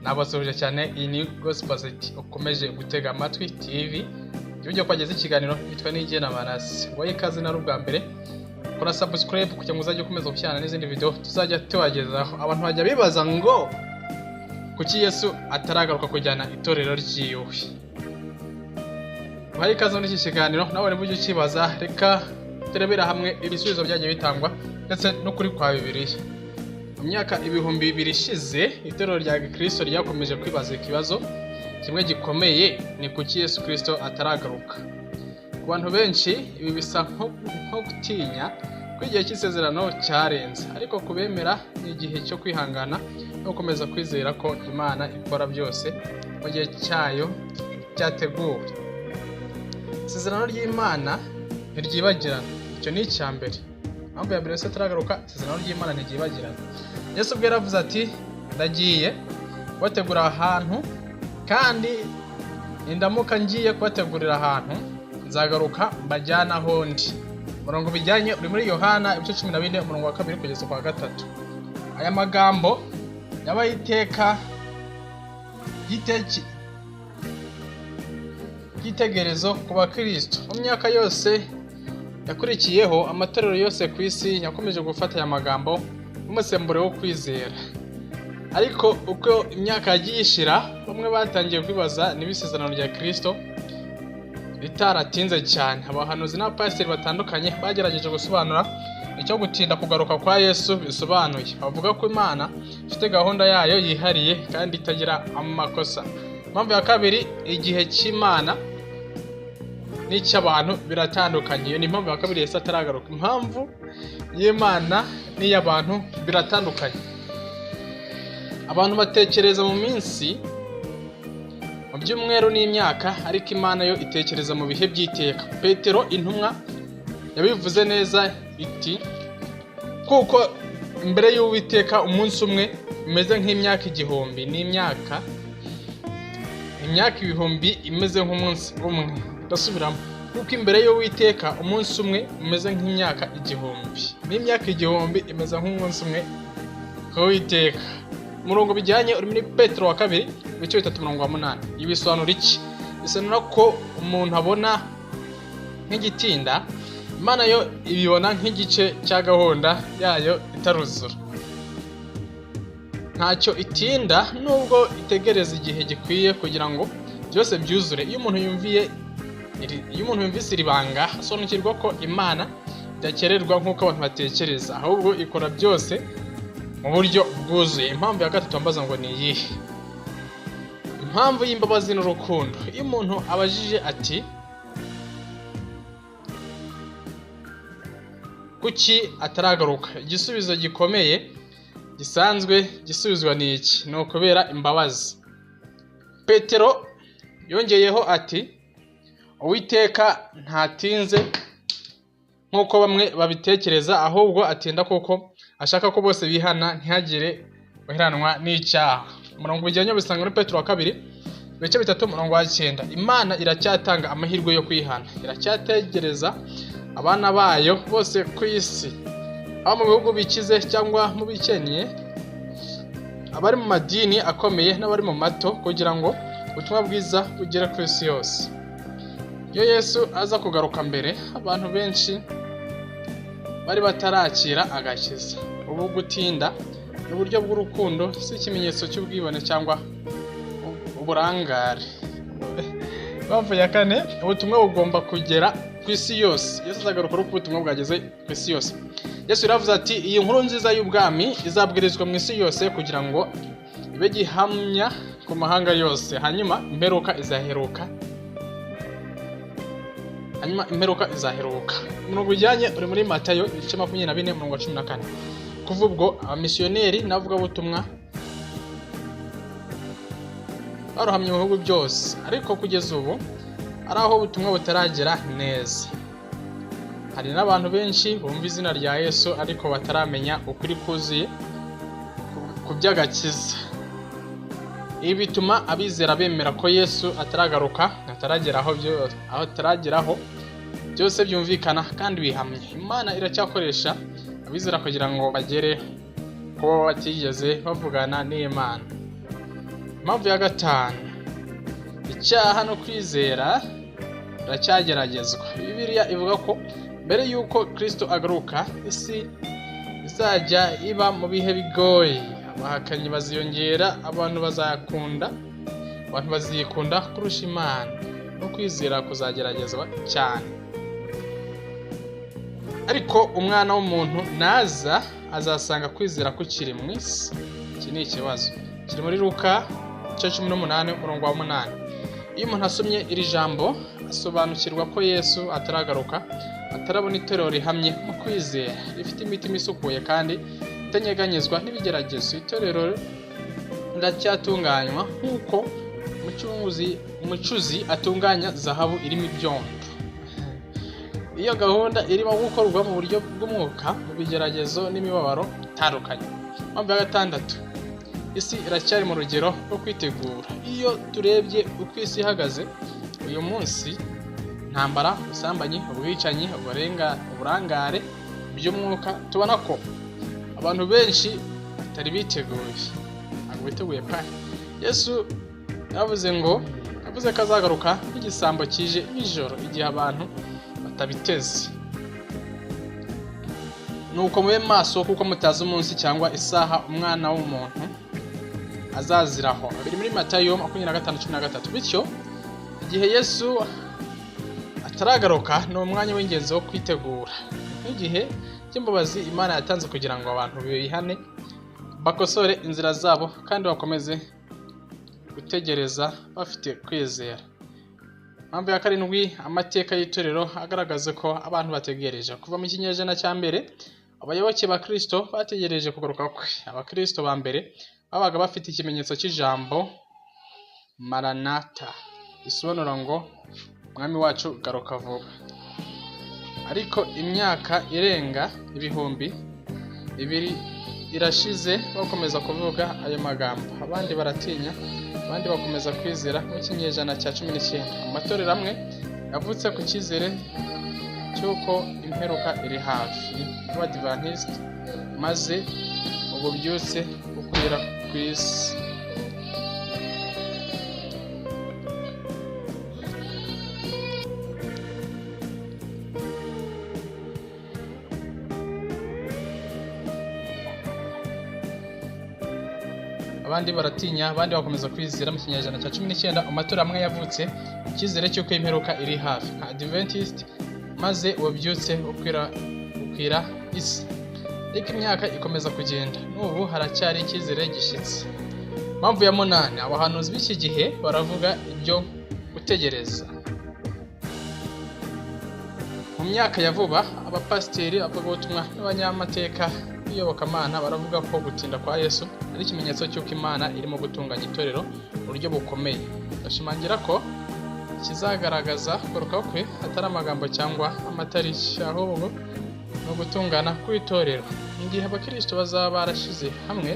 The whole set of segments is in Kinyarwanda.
Nabasuhuje cyane. Iyi ni Gospel City ukomeje gutega amatwi TV. Ujya kwageza ikiganiro bitwa Nigena Manase. Wowe ikaze na ubwa mbere, kora subscribe kugira ngo uzajye ukomeza gushyirana n'izindi video tuzajya tubagezaho. Abantu bajya bibaza ngo kuki Yesu ataragaruka kujyana itorero ryiwe. Uhaye ikaze muri iki kiganiro, nawe niba ujya ukibaza, reka turebera hamwe ibisubizo byagiye bitangwa ndetse n'ukuri kwa Bibiliya. Mu myaka 2000 ishize, itorero rya Gikristo ryakomeje kwibaza ikibazo kimwe gikomeye: ni kuki Yesu Kristo ataragaruka? Ku bantu benshi ibi bisa nko gutinya ko igihe cy'isezerano cyarenze, ariko kubemera ni igihe cyo kwihangana no gukomeza kwizera ko Imana ikora byose mu gihe cyayo cyateguwe. Isezerano ry'Imana ntiryibagirana. Icyo ni icya mbere. Impamvu ya mbere Yesu ataragaruka: isezerano ry'Imana ntiryibagirana. Yesu ubwe yaravuze ati: "Ndagiye kubategura ahantu, kandi nindamuka ngiye kubategurira ahantu, nzagaruka mbajyana aho ndi." Umurongo bijyanye uri muri Yohana ibice 14, umurongo wa 2 kugeza kwa 3. Aya magambo yabaye iteka ry'itegerezo ku bakristo. Mu myaka yose yakurikiyeho, amatorero yose ku isi yakomeje gufata aya magambo nk'umusemburo wo kwizera. Ariko uko imyaka yagiye ishira, bamwe batangiye kwibaza niba isezerano rya Kristo ritaratinze cyane. Abahanuzi n'abapasiteri batandukanye bagerageje gusobanura icyo gutinda kugaruka kwa Yesu bisobanuye, bavuga ko Imana ifite gahunda yayo yihariye kandi itagira amakosa. Impamvu ya kabiri: igihe cy'Imana n'icy'abantu biratandukanye. Iyo ni impamvu ya kabiri Yesu ataragaruka. Impamvu y'Imana n'iy'abantu biratandukanye. Abantu batekereza mu minsi, mu byumweru n'imyaka, ariko Imana yo itekereza mu bihe by'iteka. Petero intumwa yabivuze neza iti: "Kuko imbere y'Uwiteka umunsi umwe umeze nk'imyaka 1000, n'imyaka 1000 imeze nk'umunsi umwe." Ndasubiramo: kuko imbere y'Uwiteka umunsi umwe umeze nk'imyaka 1000, n'imyaka 1000 imeze nk'umunsi umwe k'Uwiteka. Umurongo bijyanye uri muri Petero wa kabiri, ibice 3, umurongo wa 8. Ibi bisobanura iki? Bisobanura ko umuntu abona nk'igitinda, Imana yo ibibona nk'igice cya gahunda yayo itaruzura. Ntacyo itinda, nubwo itegereza igihe gikwiye kugira ngo byose byuzure. Iyo umuntu yumvise iri banga, asobanukirwa ko Imana idakererwa nk'uko abantu batekereza, ahubwo ikora byose mu buryo bwuzuye. Impamvu ya gatatu wambaza ngo ni iyihe? Impamvu y'imbabazi n'urukundo. Iyo umuntu abajije ati: "Kuki ataragaruka?", igisubizo gikomeye gisanzwe gisubizwa ni iki: ni ukubera imbabazi. Petero yongeyeho ati: "Uwiteka ntatinze nk'uko bamwe babitekereza, ahubwo atinda kuko ashaka ko bose bihana, ntihagire uheranwa n'icyaha." Umurongo bijyanye bisanga muri Petero wa kabiri, ibice 3, umurongo wa 9. Imana iracyatanga amahirwe yo kwihana. Iracyategereza abana bayo bose ku isi, abo mu bihugu bikize cyangwa mu bikennye, abari mu madini akomeye n'abari mu mato, kugira ngo ubutumwa bwiza bugere ku isi yose. Iyo Yesu aza kugaruka mbere, abantu benshi bari batarakira agakiza. Ubu gutinda ni uburyo bw'urukundo, si ikimenyetso cy'ubwibone cyangwa uburangare. Impamvu ya kane: ubutumwa bugomba kugera ku isi yose. Yesu azagaruka uko ubutumwa bwageze ku isi yose. Yesu yaravuze ati: "Iyi nkuru nziza y'ubwami izabwirizwa mu isi yose kugira ngo ibe gihamya ku mahanga yose, hanyuma imperuka izaheruka." Hanyuma imperuka izaheruka. Umurongo ujyanye uri muri Matayo ibice 24, umurongo wa 14. Kuva ubwo, abamisiyoneri n'abavugabutumwa barohamye mu bihugu byose, ariko kugeza ubu ari aho ubutumwa butaragera neza. Hari n'abantu benshi bumva izina rya Yesu ariko bataramenya ukuri kuzuye ku by'agakiza. Ibi bituma abizera bemera ko Yesu ataragaruka ataragera aho aho atarageraho byose byumvikana kandi bihamye. Imana iracyakoresha abizera kugira ngo bagere kuba batigeze bavugana n'Imana. Impamvu ya gatanu, icyaha no kwizera biracyageragezwa. Bibiliya ivuga ko mbere y'uko Kristo agaruka, isi izajya iba mu bihe bigoye. Abahakanyi baziyongera, abantu bazakunda, abantu bazikunda kurusha Imana, no kwizera kuzageragezwa cyane. Ariko Umwana w'umuntu naza, azasanga kwizera kukiri mu isi? Iki ni ikibazo kiri muri Luka igice 18, umurongo wa 8. Iyo umuntu asomye iri jambo, asobanukirwa ko Yesu ataragaruka atarabona itorero rihamye mu kwizera, rifite imitima isukuye kandi itanyeganyezwa n'ibigeragezo. Itorero riracyatunganywa nk'uko umucuzi atunganya zahabu irimo ibyondo. Iyo gahunda irimo gukorwa mu buryo bw'umwuka, mu bigeragezo n'imibabaro itandukanye. Impamvu ya gatandatu, isi iracyari mu rugero rwo kwitegura. Iyo turebye uko isi ihagaze uyu munsi, intambara, ubusambanyi, ubwicanyi, uburangare by'umwuka, tubona ko abantu benshi batari biteguye, ntabwo biteguye pe. Yesu yavuze ngo, yavuze ko azagaruka nk'igisambo kije nijoro, igihe abantu batabiteze. Nuko mube maso, kuko mutazi umunsi cyangwa isaha Umwana w'umuntu azaziraho. Biri muri Matayo 25:13. Bityo igihe Yesu ataragaruka ni umwanya w'ingenzi wo kwitegura, nk'igihe cy'imbabazi Imana yatanze kugira ngo abantu bihane, bakosore inzira zabo kandi bakomeze gutegereza bafite kwizera. Impamvu ya karindwi, amateka y'itorero agaragaza ko abantu bategereje. Kuva mu kinyejana cya mbere, abayoboke ba Kristo bategereje kugaruka kwe. Abakristo ba mbere babaga bafite ikimenyetso cy'ijambo "Maranata", risobanura ngo "Mwami wacu, garuka vuba". Ariko imyaka irenga 2000 irashize bakomeza kuvuga ayo magambo. Abandi baratinya, abandi bakomeza kwizera. Mu kinyejana cya 19, amatorero amwe yavutse ku cyizere cy'uko imperuka iri hafi, nk'Abadivantisiti, maze ububyutse bukwira ku isi. Abandi baratinya, abandi bakomeza kwizera. Mu kinyejana cya 19, amatorero amwe yavutse icyizere cy'uko imperuka iri hafi, nka Adventist, maze ububyutse bukwira isi. Ariko imyaka ikomeza kugenda, n'ubu haracyari icyizere gishyitse. Impamvu ya munani, abahanuzi b'iki gihe baravuga ibyo gutegereza. Mu myaka ya vuba, abapasiteri, abavugabutumwa n'abanyamateka b'iyobokamana baravuga ko gutinda kwa Yesu ari ikimenyetso cy'uko Imana irimo gutunganya itorero mu buryo bukomeye. Bashimangira ko ikizagaragaza kugaruka kwe atari amagambo cyangwa amatariki, ahubwo ni ugutungana kw'itorero. Mu gihe abakristo bazaba barashyize hamwe,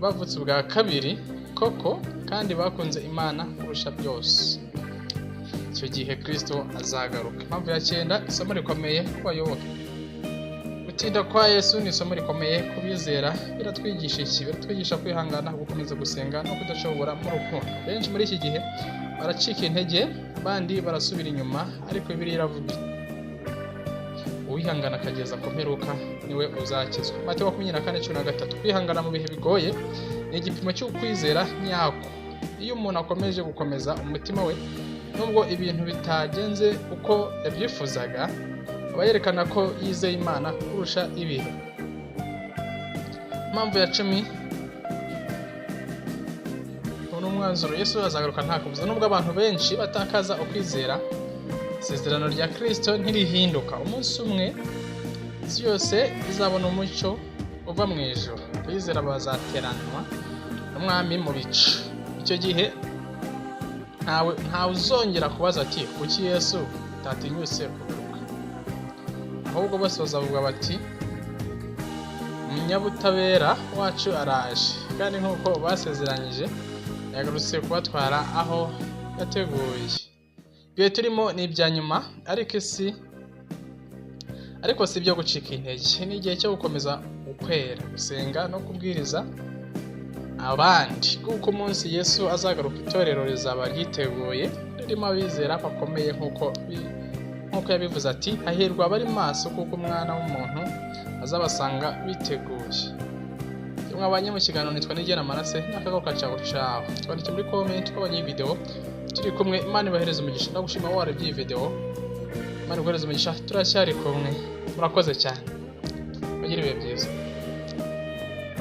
bavutse ubwa kabiri koko kandi bakunze Imana kurusha byose, icyo gihe Kristo azagaruka. Impamvu ya cyenda, isomo rikomeye ku bayoboke. Gutinda kwa Yesu ni isomo rikomeye ku bizera. Biratwigisha iki? Biratwigisha kwihangana, gukomeza gusenga no kudashobora mu rukundo. Benshi muri iki gihe baracika intege, abandi barasubira inyuma, ariko Bibiliya iravuga: "Uwihangana akageza ku mperuka niwe uzakizwa." Matayo 24:13. Kwihangana mu bihe bigoye ni igipimo cy'ukwizera nyako. Iyo umuntu akomeje gukomeza umutima we nubwo ibintu bitagenze uko yabyifuzaga, aba yerekana ko yizeye Imana kurusha ibihe. Impamvu ya 10, ubu ni umwanzuro: Yesu azagaruka nta kabuza. Nubwo abantu benshi batakaza ukwizera, isezerano rya Kristo ntirihinduka. Umunsi umwe isi yose izabona umucyo uva mu ijuru, abizera bazateranwa n'Umwami mu bicu. Icyo gihe ntawe uzongera kubaza ati: "Kuki Yesu atatinyutse kugaruka?" Ahubwo bose bazavuga bati: "Umunyabutabera wacu araje, kandi nk'uko basezeranyije yagarutse kubatwara aho yateguye." Ibihe turimo ni ibya nyuma, ariko isi ariko si ibyo gucika intege. Ni igihe cyo gukomeza ukwera, gusenga no kubwiriza. abandi, kuko umunsi Yesu azagaruka itorero rizaba ryiteguye, ririmo abizera bakomeye, nk'uko yabivuze ati: "Hahirwa abari maso, kuko Umwana w'umuntu azabasanga biteguye." Mwabanye mu kiganiro, nitwa Nigena Manase n'akagaruka. Caho caho. Twandike muri comment ko abonye iyi video turi kumwe. Imana ibahereze umugisha. Ndagushima warebye iyi video, Imana iguhereze umugisha. Turacyari kumwe, murakoze cyane, mugire ibihe byiza.